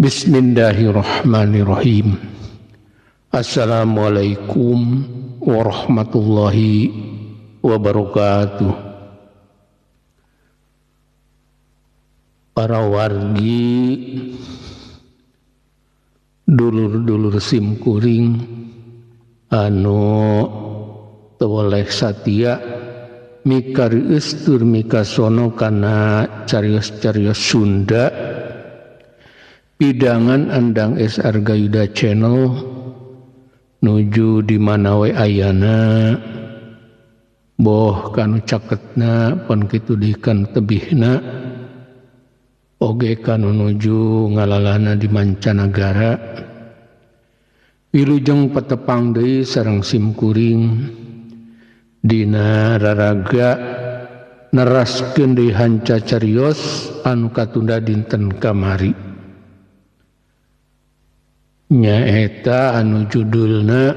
Bismillahirrahmanirrahim. Assalamualaikum warahmatullahi wabarakatuh. Para wargi, dulur-dulur simkuring anu teweleh satia mikarius tur mikasono kana carios-carios Sunda pidangan Andang S Argayuda Channel nuju di mana we ayana boh kanu caketna pon kitu dikan tebihna oge kanu nuju ngalalana di mancanagara. Wilujeng patepang deui sareng simkuring dina raraga neraskeun deui hanca carios anu katunda dinten kamari. Nyaeta anu judulna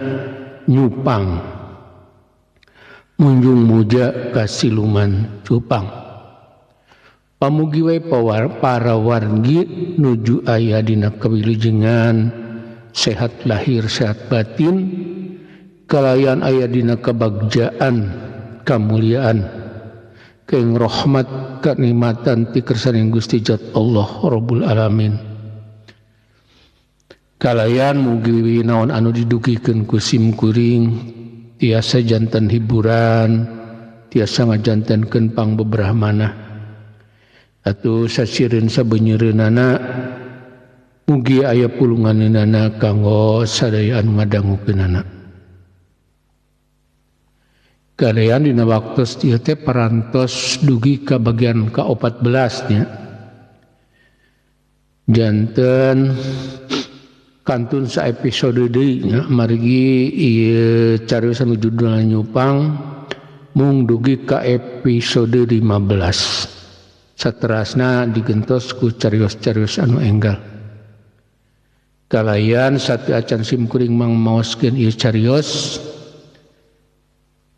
Nyupang Munjung Muja ka Siluman Cupang. Pamugi we para wargi nuju aya dina kawilujengan sehat lahir sehat batin kalayan aya dina kebagjaan kamuliaan keng rahmat kanikmatan ti kersaning Gusti Jat Allah Rabbul Alamin. Kalayan mugi naon anu didugikeun ku simkuring tiasa janten hiburan tiasa ngajantenkeun pangbebrahmana atuh sasireun sabenyeureunana mugi aya pulunganeunana kanggo sadaya anu ngadangukeunana. Kalayan dina waktos ieu teh parantos dugi ka bagian ka-14 nya janten kantun sa episode deui nya margi ieu carios anu judulna Nyupang mung dugi ka episode 15. Saterasna digentos ku carios-carios anu enggal. Kalayan satu acan simkuring mang maoskeun ieu carios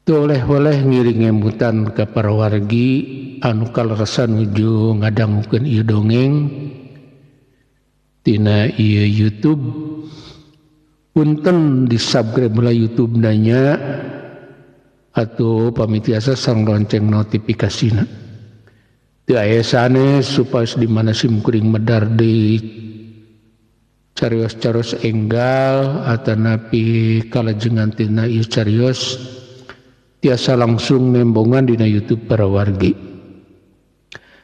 teu oleh-oleh ngiring ngemutan ka para wargi anu kaleresan nuju ngadangukeun ieu dongeng tina ieu YouTube. Punten di subscribe mula YouTube nanya atau pamitiasa sang lonceng notifikasina. Teu aya sanes supaya di mana simkuring medar di carios-carios enggal atanapi kalajengan tina ieu carios tiasa langsung nembongan dina YouTube para wargi.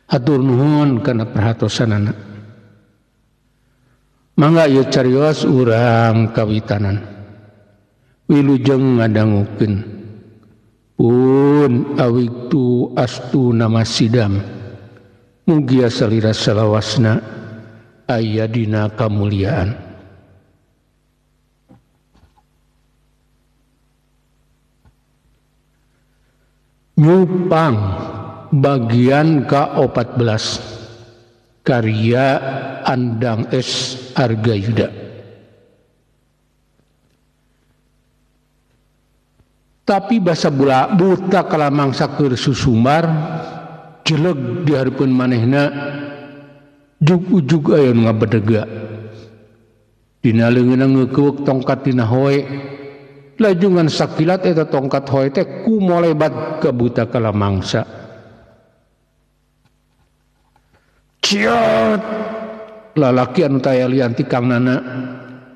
Hatur nuhun kana perhatosanana. Mangga ieu carios urang kawitanan. Wilujeng ngadangukeun. Pun awiktu astu nama sidam. Mugia salira salawasna aya dina kamuliaan. Nyupang bagian ka-14 karya Andang S Argayuda. Tapi basa bula buta kalamangsa keur susumbar jeleg di hareupeun manehna jug-ujug aya nu ngabedega. Dina leungeunna ngeukeuk tongkat dina hoe lajungan sakilat eta tongkat hoe teh kumolebat ka buta kalamangsa. Ciot! Lalaki anu taya lian ti Kang Nana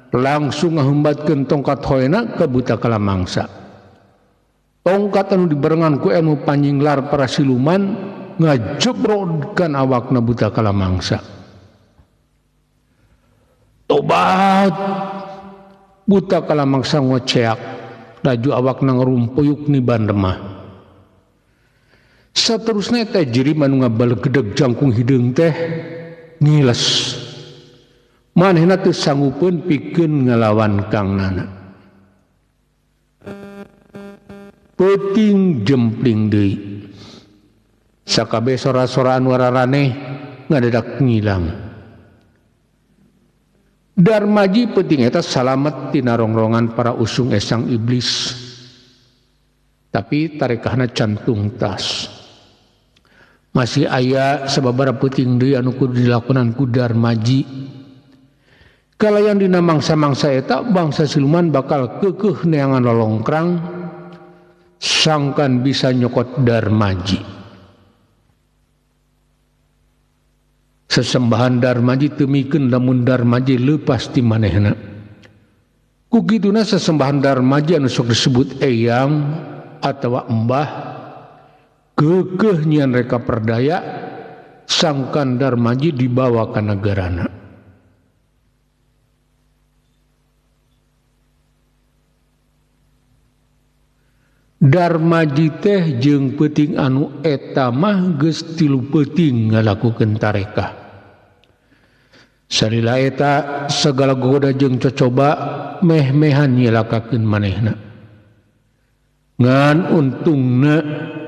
langsung ngahembatkeun tongkat hoena ka buta kalamangsa. Tongkat anu dibarengan ku anu panjinglar para siluman ngajebrodkan awakna buta kalamangsa. Tobat! Buta kalamangsa ngoceak laju awakna ngarumpuyuk niban remah. Saterusna teh jirim anu ngabalegedeg jangkung hideung teh ngiles. Manehna teu sanggupeun pikeun ngalawan Kang Nana. Peuting jempling deui. Sakabeh sora-soraan wararaneh ngadadak ngilang. Darmaji peuting eta salamet tina rongrongan para usung esang iblis. Tapi tarekahna cantung tas. Masih aya sababaraha peuting deui anu kudu dilakonan ku Darmaji. Kalayan dina mangsa-mangsa eta bangsa siluman bakal keukeuh neangan lolongkrang sangkan bisa nyokot Darmaji. Sesembahan Darmaji teu mikeun lamun Darmaji leupas ti manehna. Ku kituna sesembahan Darmaji anu sok disebut eyang atawa embah keukeuh nyian reka perdaya sangkan Darmaji dibawa ka negarana. Darmaji teh jeung peuting anu eta mah geus 3 peuting ngalakukeun tarekah. Salila eta sagala goda jeung cocoba meh-mehan nyilakakeun manehna. Ngan untungna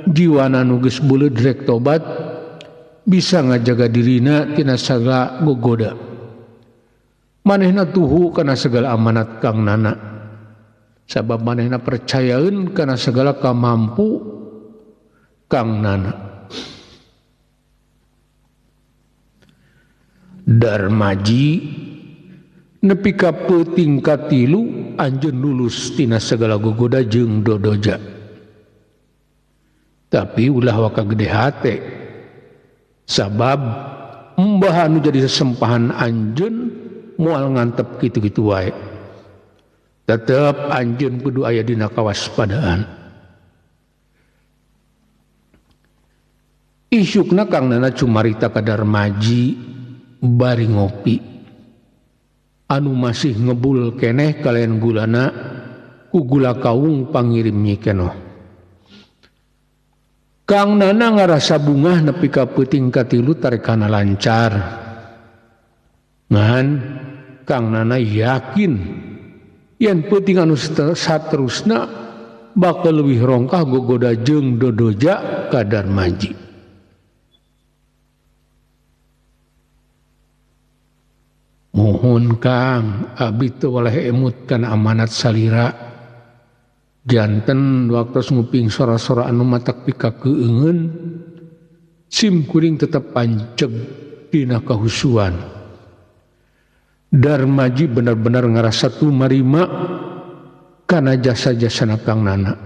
jiwana nu geus beuleud rek tobat bisa ngajaga dirina tina sagala gogoda. Manehna tuhu kana segala amanat Kang Nana. Sabab manehna percayaeun kana segala kamampu Kang Nana. Darmaji nepi ka peuting katilu anjeun lulus tina segala gogoda jeung dodoja. Tapi ulah waka gede hate. Sabab embah anu jadi sesempahan anjeun moal ngantep kitu-kitu wae. Tetep anjeun kudu aya dina kawaspadaan. Isukna Kang Nana cumarita ka Darmaji bari ngopi. Anu masih ngebul keneh kalayan gulana ku gula kawung pangirim Nyi Kenoh. Kang Nana ngarasa bungah nepi ka peuting katilu tarekana lancar. Ngan Kang Nana yakin yen peuting anu saterusna bakal leuwih rongkah gogoda jeung dodoja ka Darmaji. Muhun Kang, abdi teu waleh emut kana amanat salira. Janten waktos nguping sora-sora anu matak pikakeungeun, sim kuring tetep panceg dina kahusuan. Darmaji benar-benar ngarasa tumarima kana jasa-jasana Kang Nana.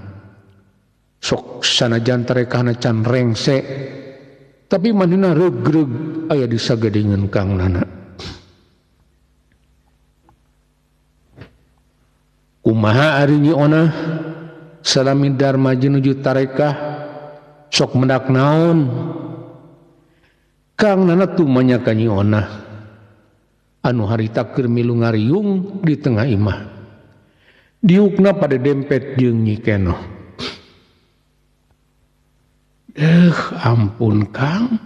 Sok sanajan tarekahna can rengse, tapi manehna regreg aya di sagedengeun Kang Nana. Kumaha ari Nyi Onah salami Darmaji nuju tarekah sok mendak naon? Kang Nana tumanya ka Nyi Onah anu harita keur milu ngariung di tengah imah. Diukna pada dempet jeung Nyi Kenoh. Ampun Kang,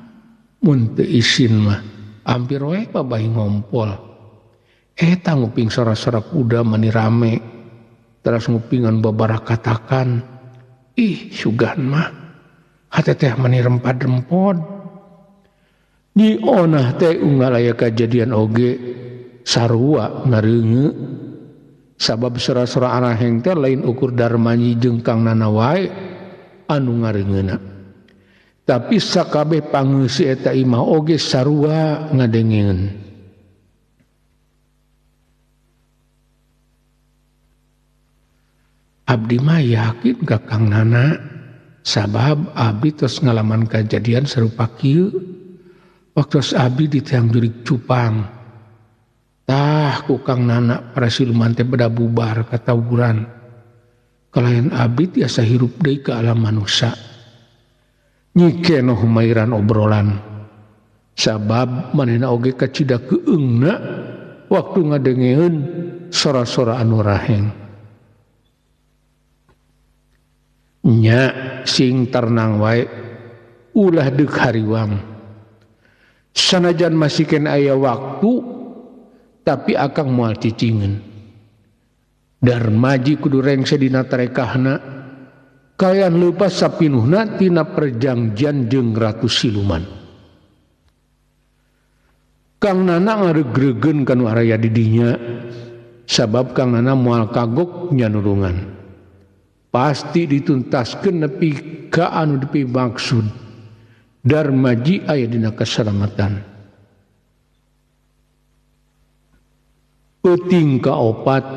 mun teu isin mah ampir we babahi ngompol. Eta nguping sora-sora kuda mani rame. Teras ngupingan babarakatakan. Ih, sugan mah hate teh mani rempad-rempod. Nyi Onah teh unggal aya kajadian oge sarua ngareungeuk. Sabab sora-sora araheng teh lain ukur Darmaji jeung Kang Nana wae anu ngareungeuna. Tapi sakabeh pangeuseuh eta imah oge sarua ngadengeun. Abdi mah yakin ka Kang Nana sabab abdi tos ngalaman kajadian sarupa kieu. Waktu abdi di tiang jurik cupang. Tah ku Kang Nana para siluman teh beda bubar katawuran. Kalayan abdi tiasa hirup deui ka alam manusia. Nyi Kenoh mairan obrolan. Sabab manehna oge kacida keungna waktu ngadengeun sora-sora anu raheng. Nya sing ternang wae ulah deuk hariwang. Sanajan masih kena aya waktu tapi akang moal cicingeun. Darmaji kudu rengse dina tarekahna kayan leupas sapinuhna tina perjanjian jeung Ratu Siluman. Kang Nana ngaregreugeun kanu araya di dinya sabab Kang Nana moal kagok nyanurungan. Pasti dituntaskeun nepi ka anu dipimaksud. Darmaji aya dina keselamatan. Peuting kaopat,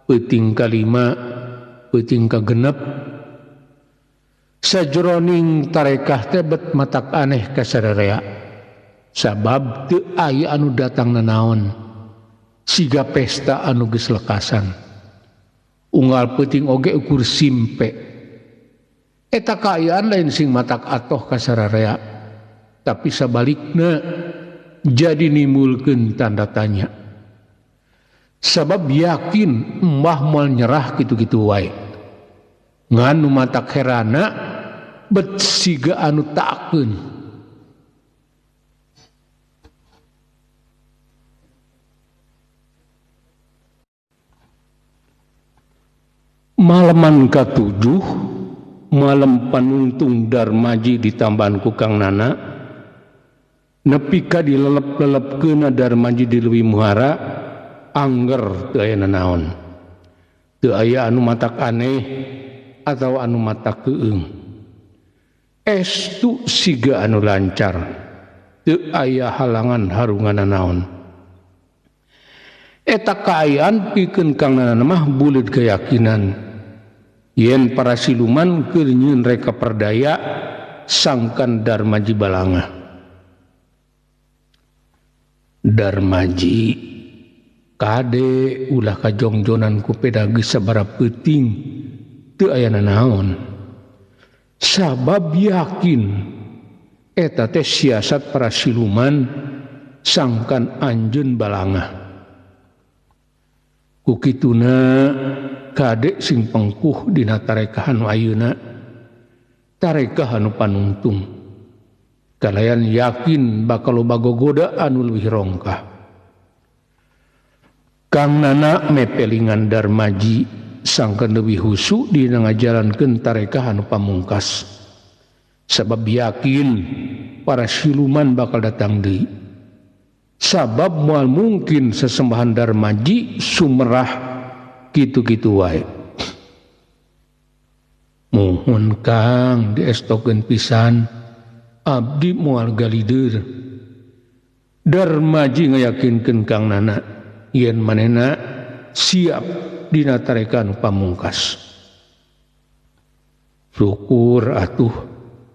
peuting kalima, peuting kagenep. Sajroning tarekah teh bet matak aneh ka sararea. Sabab teu aya anu datang nanaon. Siga pesta anu geus lekasan. Unggal peuting oge ukur simpe. Eta kaayaan lain sing matak atoh ka sararea. Tapi sabalikna jadi nimbulkeun tanda tanya. Sabab yakin embah moal nyerah kitu-kitu wae. Ngan nu matak herana bet siga anu taakeun. Malaman katujuh, malam panungtung Darmaji ditambahan ku Kang Nana, nepi ka dilelep-lelepkeunna Darmaji di leuwih muhara, angger teu aya nanaon. Teu aya anu matak aneh atau anu matak keueung. Estu siga anu lancar, teu aya halangan harungan nanaon. Eta kaayaan pikeun Kang Nana mah buleud keyakinan yen para siluman keur nyieun reka perdaya sangkan Darmaji balangah. Darmaji kade ulah kajongjonan ku peda geus sabaraha peuting teu aya nanaon. Sabab yakin eta teh siasat para siluman sangkan anjeun balangah. Ku kituna kadek sing pengkuh dina tarekah anu ayeuna, tarekah anu panungtung. Kalayan yakin bakal loba gogoda anu leuwih rongkah. Kang Nana mepelingan Darmaji sangkan leuwih husu dina ngajalankeun tarekah anu pamungkas. Sabab yakin para siluman bakal datang deui. Sabab moal mungkin sesembahan Darmaji sumerah kitu-kitu wae. Muhun Kang diestokeun pisan abdi moal galider. Darmaji ngayakinkeun Kang Nana yen manehna siap dina tarekan pamungkas. Syukur atuh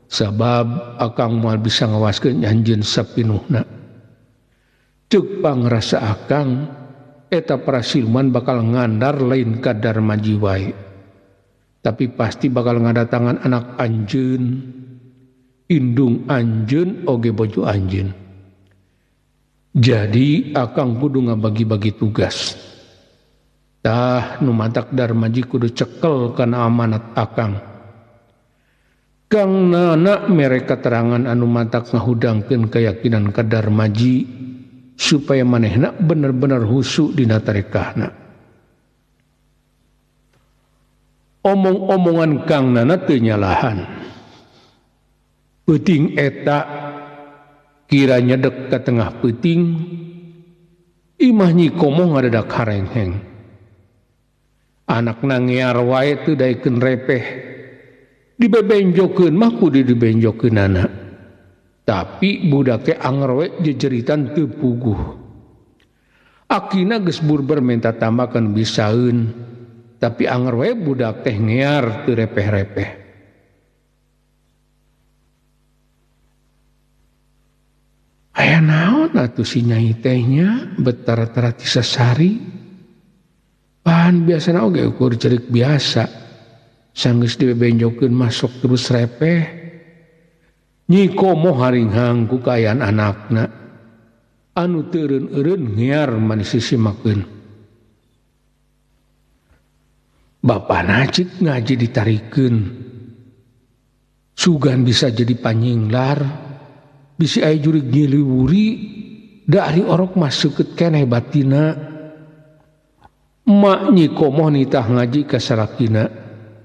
sabab akang moal bisa ngawaskeun anjeun sapinuhna. Ceuk pangrasa akang eta para siluman bakal ngandar lain ka Darmaji wae. Tapi pasti bakal ngadatangan anak anjeun, indung anjeun oge bojo anjeun. Jadi akang kudu ngabagi-bagi tugas. Tah nu matak Darmaji kudu cekel kana amanat akang. Kang Nana mere katerangan anu matak ngahudangkeun keyakinan ka Darmaji supaya manehna bener-bener husu dina tarekahna. Omong-omongan Kang Nana teu nyalahan. Peuting eta kiranya dek ka tengah peuting, imah Nyi Komoh ngadadak harengheng. Anakna ngear wae teu daekeun repeh. Dibebenjokeun mah kudu dibenjokeunana. Tapi budak teh anger we jejeritan teu puguh. Akina geus burber minta tambakan bisaeun, tapi anger we budak teh ngear teu repeh-repeh. Aya naon atuh si nyai teh nya betara-tara ti sasari. Pan biasana oge ukur cerik biasa. Sanggeus dibebenjokeun masuk terus repeh. Nyi Komoh haringhang ku kaayaan anakna anu teu eureun-eureun ngear manis sisimakeun. Bapana cik ngaji ditarikeun. Sugan bisa jadi panyinglar, bisi aya jurig nyiliwuri, da ari orok mah seukeut keneh batina. Mak Nyi Komoh nitah ngaji ka salakina,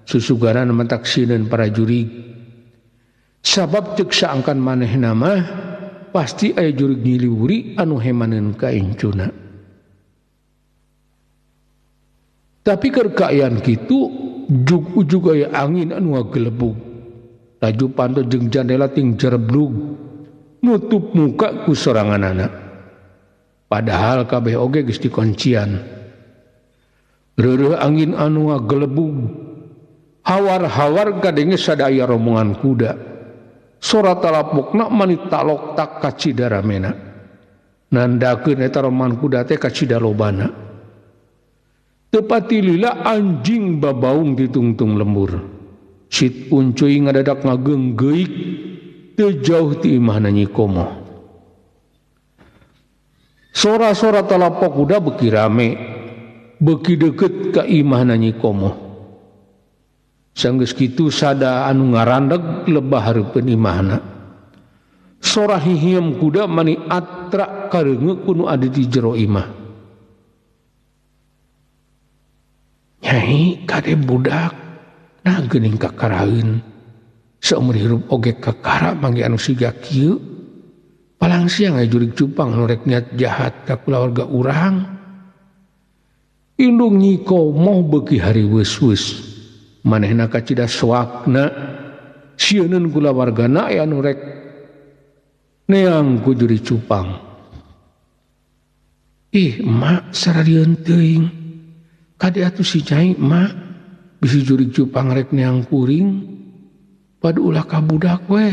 susugaran matak sineun para jurig. Sabab ceuk saangkan manehna mah pasti aya jurig nyiliwuri anu hemaneun ka incuna. Tapi keur kaayaan kitu jug-ujug aya angin anu ngagelebug. Laju panto jeung jandela ting jereblug nutup muka ku soranganana. Padahal kabeh oge geus dikuncian. Reureuh angin anu ngagelebug. Hawar-hawar kadenge sadaya rombongan kuda. Sora talapokna mani talok tak kacida ramena. Nandakeun eta rombongan kuda teh kacida lobana. Teu pati lila anjing babaung ditungtung lembur. Sit uncuy ngadadak ngageunggeuk teu jauh ti imahna Nyi Komoh. Sora-sora talapok kuda beuki rame, beuki deukeut ka imahna Nyi Komoh. Sanggeus kitu sada anu ngarandeg lebah hareupeun imahna. Sora hihiem kuda mani atra kareungeuk ku nu adi di jero imah. Nyai kade budak nah geuning kakaraeun. Saumur hirup oge kakara manggi anu siga kieu. Palang siang aya jurig cupang anu rek niat jahat ka kulawarga urang. Indung Nyi Komoh beuki hariweus-weus. Manehna kacida soakna sieuneun kulawargana aya anu rek neang ku jurig cupang. Ih mak sararieun teuing. Kade atuh si Nyai mak bisi jurig cupang rek neang kuring. Padu ulah ka budak we.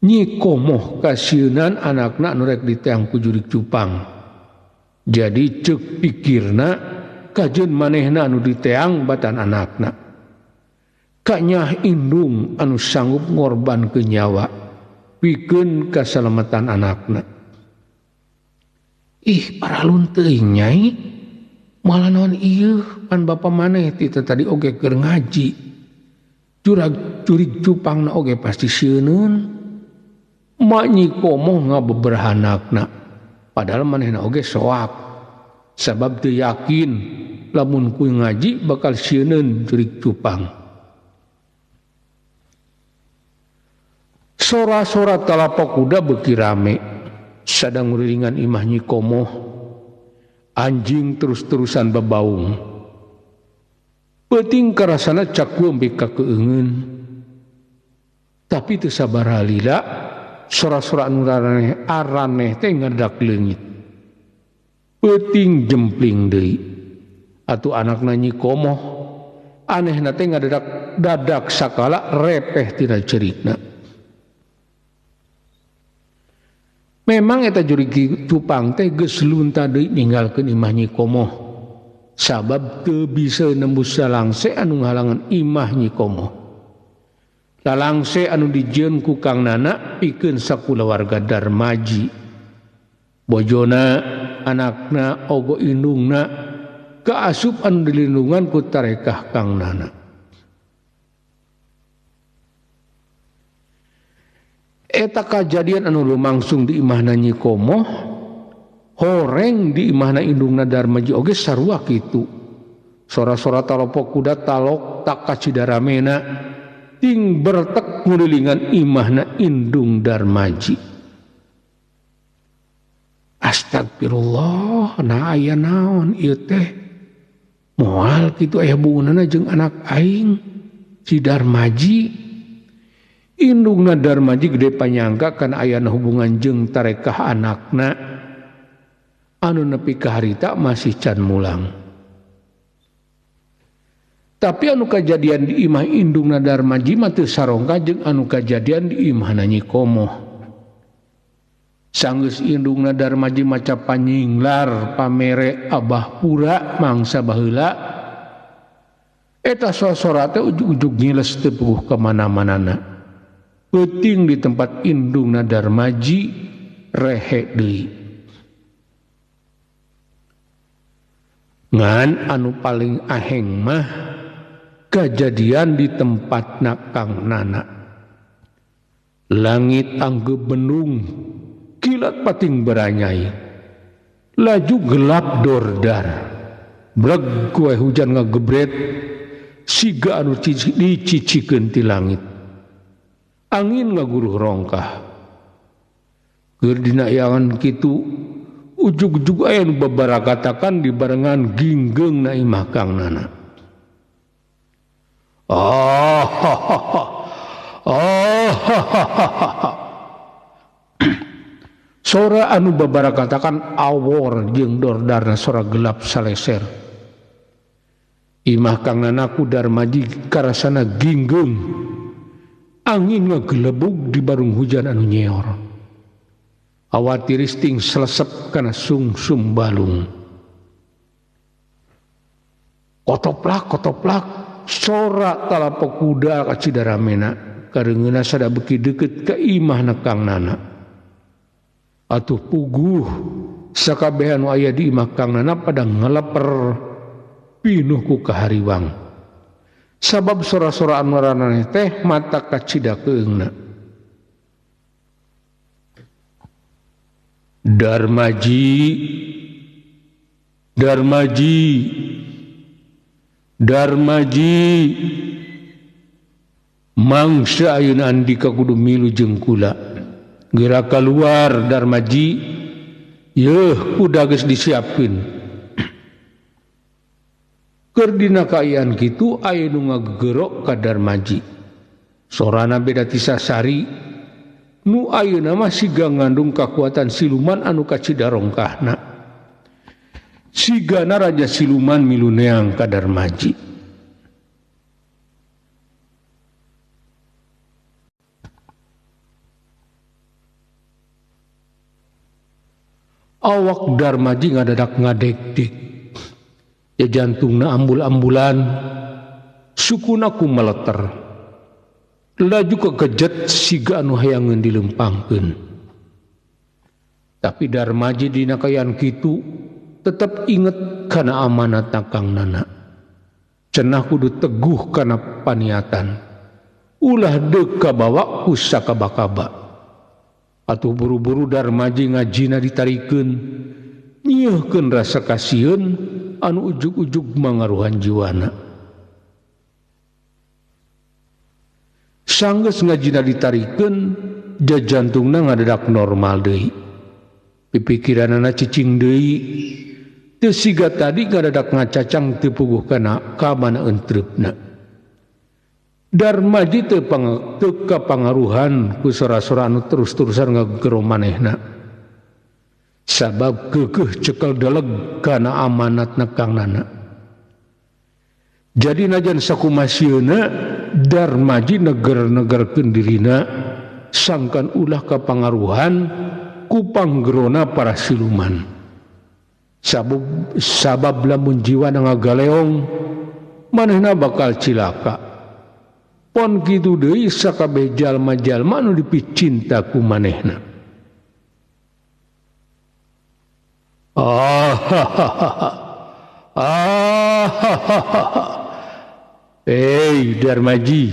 Nyi Komoh kasieunan anakna anu rek diteang ku jurig cupang. Jadi ceuk pikirna kajeun manehna anu diteang batan anakna. Kanyah indung anu sanggup ngorbankeun nyawa pikeun kasalamatan anakna. Ih paralun teuing Nyai. Malah naon ieu pan bapa maneh ti tadi oge keur ngaji. Jurag jurig cupangna oge pasti sieuneun. Mak Nyi Komoh ngabeberhanakna. Padahal manehna oge soak. Sabab teu yakin lamun ku ngaji bakal sieuneun jurig cupang. Sora-sora talapok kuda beuki rame. Sadang ngurilingan imah Nyi Komoh. Anjing terus-terusan babaung. Peuting karasana cakuem beka keungeun. Tapi teu sabaraha lila sora-sora anu araneh teh ngadak leungit. Peuting jempling deui. Atuh anakna Nyi Komoh anehna teh ngadadak dadak sakala repeh tina cerikna. Memang eta jurig cupang teh geus lunta deui ninggalkeun imah Nyi Komoh. Sabab teu bisa nembus lalangse anu ngahalangan imah Nyi Komoh. Lalangse anu dijieun ku Kang Nana pikeun sakulawarga Darmaji. Bojona, anakna, ogo indungna kaasup anu dilindungan ku tarekah Kang Nana. Eta kajadian anu lumangsung di imahna Nyi Komoh, horeng di imahna indungna Darmaji oge sarua kitu. Sora-sora talopok kuda talok tak kacida ramena ting bertek ngulilingan imahna indung Darmaji. Astagfirullah, nah aya naon ieu teh? Moal kitu aya hubunganna jeung anak aing si Darmaji. Indungna Darmaji gede panyangka kana ayana hubungan jeung tarekah anakna anu nepi ka harita masih can mulang. Tapi anu kajadian di imah indungna Darmaji mah teu sarongka jeung anu kajadian di imahna Nyi Komoh. Sanggeus indungna Darmaji maca panyinglar pamere Abah Pura mangsa baheula, eta sora-sora teh ujug-ujug nyiles teu puguh ka mana-manana. Peuting di tempat indungna Darmaji rehe deui. Ngan anu paling aheng mah kajadian di tempatna Kang Nana. Langit anggeup bendung, kilat pating beranyai. Laju gelap dordar. Breg kue hujan ngagebret, siga anu dicicikeun ti langit. Angin ngaguruh rongkah. Keur dina iangan kitu ujug-ujug aya nu babarakatakan dibarengan ginggeung na imah Kang Nana. Ah ha ha ha. Ah ha ha ha. Sora anu babarakatakan awor jeung dordarna sora gelap saleser. Imah Kang Nana ku Darmaji karasana ginggeung. Angin ngagelebug di barung hujan anu nyeor. Hawa tiris ting selesep kana sungsum balung. Kotoplak kotoplak sora talapok kuda ka Cidaramena kareungeuna sada beuki deukeut ka imahna Kang Nana. Atuh puguh sakabehan nu aya di imah Kang Nana pada ngeleper pinuh ku kahariwang. Sabab sora-sora anu maraneh teh mata kacida keungna. Darmaji, Darmaji, Darmaji, mangsa ayeuna andika kudu milu jeung kula. Geura kaluar Darmaji, yeuh kuda geus disiapkeun. Keur dina kaayaan kitu aya nu ngagerok ka Darmaji. Sorana beda ti sasari, nu ayeuna mah siga ngandung kakuatan siluman anu kacida rongkahna. Sigana raja siluman milu neang ka Darmaji. Awak Darmaji ngadadak ngadekdik. Ya jantungna ambul-ambulan, sukuna ku meleter. Laju kekejet siga anu hayangeun dilempangkeun. Tapi Darmaji dina kaayaan kitu tetep inget kana amanat Kang Nana. Cenah kudu teguh kana paniatan. Ulah deuk kabawa ku sakaba-kaba. Atuh buru-buru Darmaji ngajina ditarikeun, nyieuhkeun rasa kasieun anu ujug-ujug mangaruhan jiwana. Sanggeus ngajina ditarikeun, jajantungna ngadadak normal deui. Pipikiranana cicing deui. Teu siga tadi ngadadak ngacacang teu puguh kana ka mana entreupna. Darmaji teu kapangaruhan ku sora-sora anu terus-terusan ngagero manehna. Sabab keukeuh cekel deleg kana amanatna Kang Nana. Jadi najan sakumasieuna Darmaji neger-negerkeun dirina sangkan ulah kapangaruhan ku panggerona para siluman. Sabab lamun jiwana ngagaleong manehna bakal cilaka. Pon kitu deui sakabeh jalma-jalma anu dipicinta ku manehna. Ah ha ha ha. Ah ha ha ha. Hey Darmaji,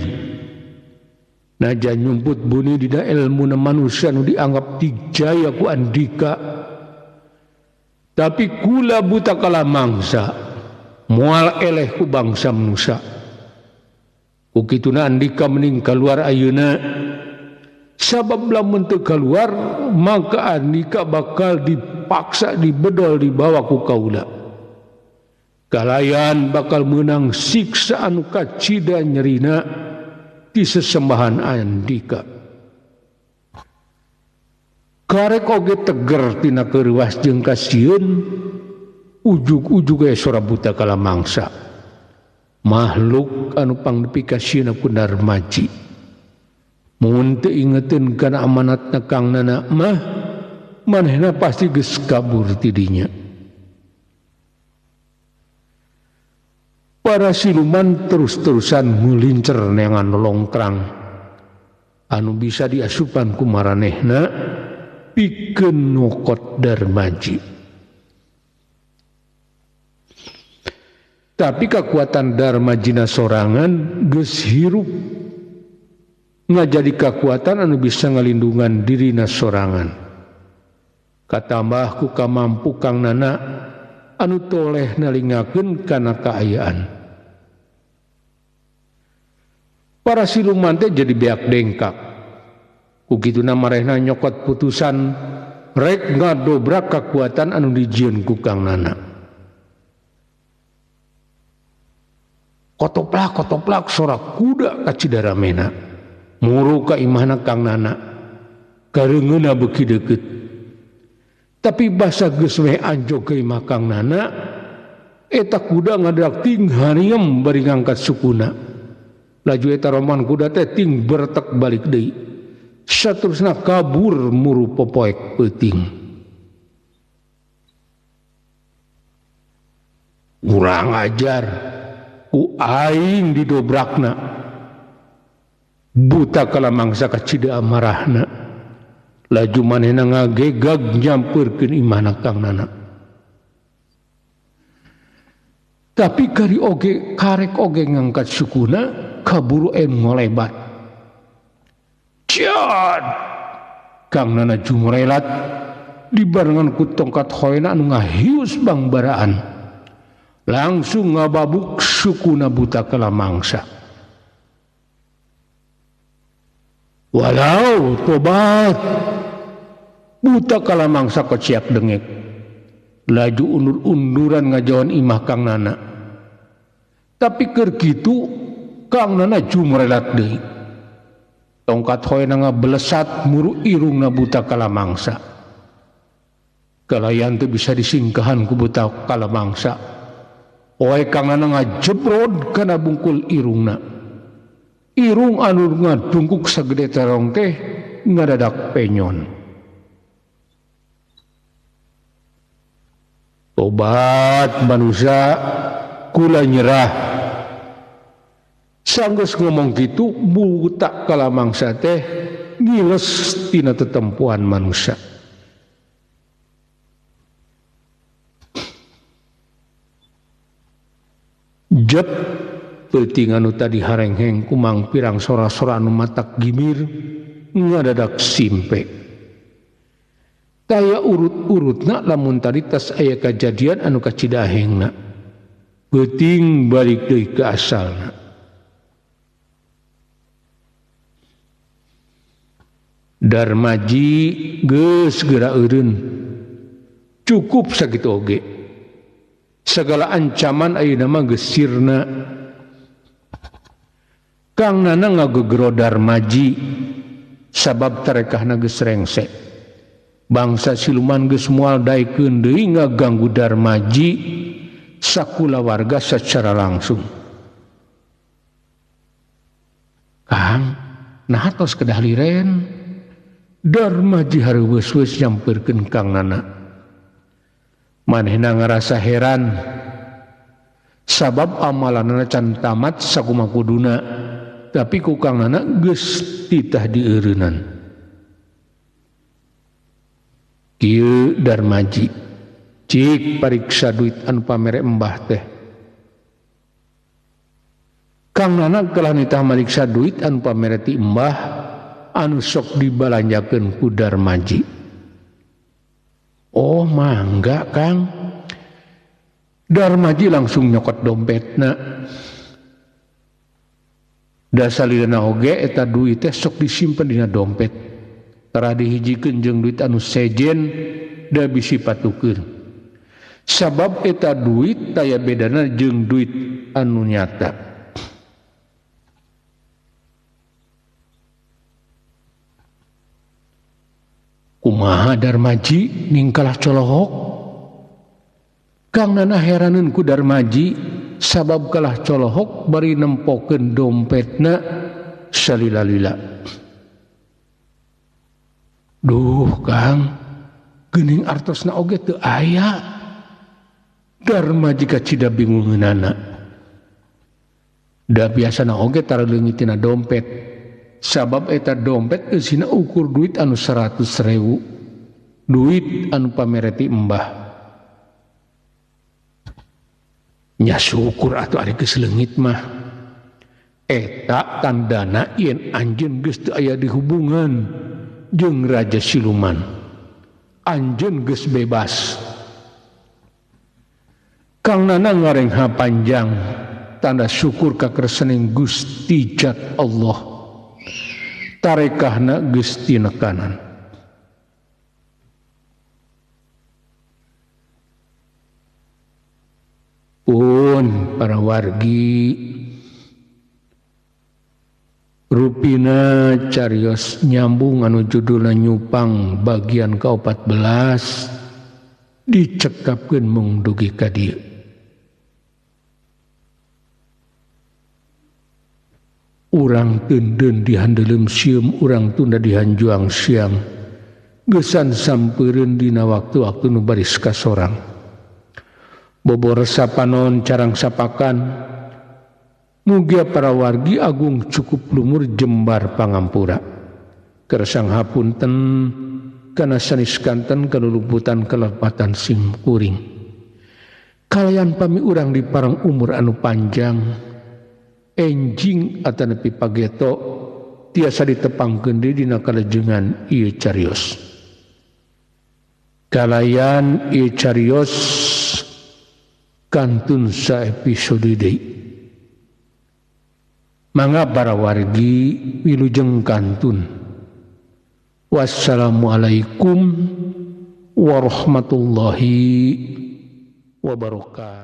najan nyumput buni dina ilmu manusia nu dianggap dijaya ku andika, tapi kula buta kala mangsa moal eleh ku bangsa manusia. Ku kituna andika mending kaluar ayeuna, sabab lamun teu kaluar maka andika bakal dipaksa dibedol dibawa ku kaula. Kalayan bakal menang siksa anu kacida nyerina di sesembahan andika. Karek oge teger tina keureuas jeung kasieun, ujug-ujug aya sora buta kala mangsa. Makhluk anu pangdipikasieuna ku Darmaji. Mun teu ingeteun kana amanatna Kang Nana mah, manehna pasti geus kabur ti dinya. Para siluman terus-terusan ngulincer neangan longkrang anu bisa diasupan ku maranehna pikeun nyokot Darmaji. Tapi kekuatan Darmajina sorangan geus hirup ngajadi kekuatan anu bisa ngalindungan dirina sorangan. Katambah ku kamampu Kang Nana anu toleh nalingakeun kana kaayaan. Para siluman teh jadi beak dengkak. Ku kituna marehna nyokot putusan rek ngadobrak kekuatan anu dijieun ku Kang Nana. Kotoplak kotoplak sora kuda ka Cidaramena. Muru ka imahna Kang Nana. Kareungeuna beuki deukeut. Tapi basa geus weh anjog ka imah Kang Nana, eta kuda ngadak ting hariem bari ngangkat sukuna. Laju eta roman kuda teh ting bertek balik deui. Saterusna kabur muru popoek peuting. Kurang ajar, ku aing didobrakna. Buta kala mangsa kacida amarahna. Laju manehna ngagegag nyampeurkeun imahna Kang Nana. Tapi kari oge karek oge ngangkat sukuna kaburu ngolebat. Ciat! Kang Nana jumrelat dibarengan ku tongkat hoena anu ngahius bangbaraan. Langsung ngababuk sukuna buta kala mangsa. Walau tobat, buta kala mangsa keciak dengek. Laju undur-unduran ngajauhan imah Kang Nana. Tapi keur kitu Kang Nana jumrelat deui. Tongkat hoena ngabelesat muru irungna buta kala mangsa. Kalayan teu bisa disingkahan ku buta kala mangsa. Oe Kang Nana ngajebrod kana bungkul irungna. Irung anu ngadungkuk sagede terong teh ngadadak penyon. Tobat manusia kula nyerah. Sanggeus ngomong kitu buta kala mangsa teh ngiles tina tetempuan manusia. Jep peuting anu tadi harengheng kumang pirang sora-sora anu matak gimir ngadadak simpe. Taya urut-urutna lamun tadi tas aya kajadian anu kacidahengna. Peuting balik deui ka asalna. Darmaji geus geura eureun. Cukup sakitu oge. Segala ancaman ayeuna mah geus sirna. Kang Nana ngagegero Darmaji sabab tarekahna geus rengse. Bangsa siluman geus moal daekeun deui ngaganggu Darmaji sakulawarga secara langsung. Kang, naha tos kedah liren? Darmaji hareuweus-weus nyampeurkeun Kang Nana. Manehna ngarasa heran sabab amalanana can tamat sakumaha kuduna, tapi ku Kang Nana geus titah dieureunnan. Kieu Darmaji, cik pariksa duit anu pamere embah teh. Kang Nana kalah nitah mariksa duit anu pamere ti embah anu sok dibalanjakeun ku Darmaji. Oh mangga Kang. Darmaji langsung nyokot dompetna. Dasalirana oge eta duit teh sok disimpen dina dompet. Tara dihijikeun jeung duit anu sejen da bisi patukeun. Sabab eta duit taya bedana jeung duit anu nyata. Kumaha Darmaji ningkalah colohok? Kang Nana heraneun ku Darmaji sabab kalah colohok bari nempokeun dompetna salila-lila. Duh Kang, geuning artosna oge teu aya. Darmaji kacida bingungeunana. Da biasana oge tara leungit tina dompet. Sabab eta dompet eusina ukur duit anu 100.000, duit anu pamereti embah. Nya syukur atuh ari geus leungit mah. Eta tandana yen anjeun geus teu aya di hubungan jeung raja siluman. Anjeun geus bebas. Kang Nana ngarengha panjang tanda syukur ka kersening Gusti Jat Allah. Tarekahna geus tinekanan. Pun para wargi rupina carios nyambung anu judulna Nyupang bagian ke-14 Dicekapkeun mung dugi ka dieu. Urang teundeun dihandeuleum sieum, urang tunda dihanjuang siang. Geusan sampeureun dina waktu-waktu nu baris kasorang. Bobor sapanon carang sapakan. Mugia para wargi agung cukup lumur jembar pangampura. Kersang hapunten kana sanes kanten kaluluputan kalepatan sim kuring. Kalayan pami urang di parang umur anu panjang, enjing atanapi pageto tiasa ditepangkeun deui dina kalejengan ieu carios. Kalayan ieu carios kantun saepisode deui. Mangga para wargi wilujeng kantun. Wassalamualaikum warahmatullahi wabarakatuh.